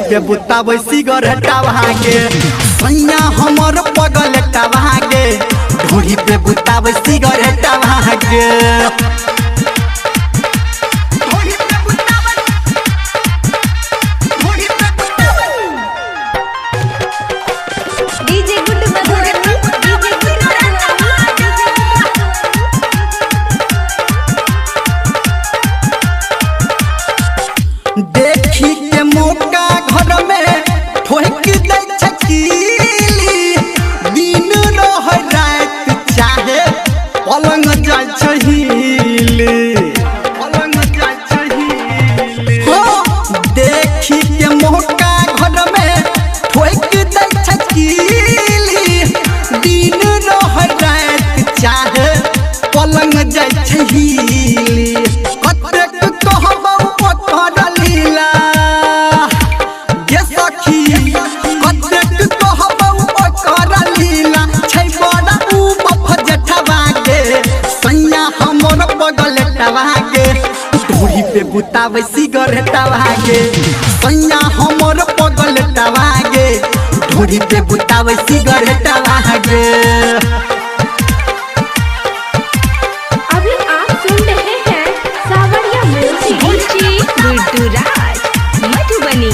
पे बुताबै सिगरेटवा गे। सैया हमर पगलेटवा गे, ढोरी पे बुताबै सिगरेटवा गे। DJ good Madhubani, DJ good Madhubani, देखी के मौका घर में ठोक दै छै कीली, दिन रह रात चाहे पलंग जाइ छै हिली, पलंग जाइ छै हिली। हो देखी के मौका घर में ठोक दै छै कीली, दिन रह रात चाहे पलंग जाइ छै हिली। कतेक कहबौ ओकर लीला गे सखी, कतेक कहबौ ओकर लीला, छै बड़ा उ बफ जेठवा गे। सैया हमर पगलेटवा गे, ढोरी पे बुताबै सिगरेटवा गे। सैया हमर पगलेटवा गे, ढोरी पे बुताबै सिगरेटवा गे। अभी आप सुन रहे हैं सावरिया म्यूजिक। डीजे गुड्डू राज मधुबनी।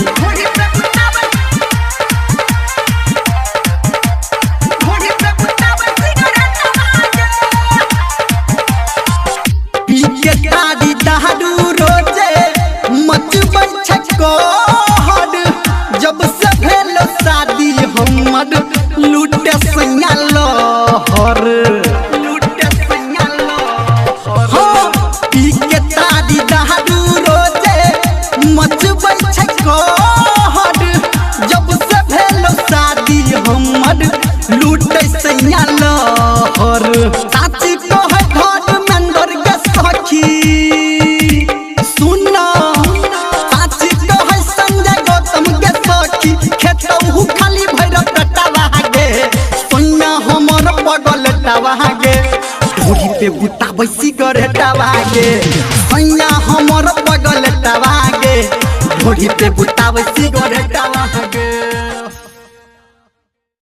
पी के तारी दारू रोजे मचबै छै कहर, जब से भेल शादी हमर लूटे सैया लहर, लूटे सैया लहर। हो पी के तारी दारू रोजे मचबै छै कहर, जब से भेल शादी हमर लूटे सैया लहर। साची कहै धर्मेंद्र गे सखी सुन, साची कहै संजय गौतम गे सखी, खेतहु खाली भैरव टटवा गे। सैया हमर पगलेटवा गे, ढोरी पे बुताबै सिगरेटवा गे। सैया हमर पगलेटवा गे, ढोरी पे बुताबै सिगरेटवा गे।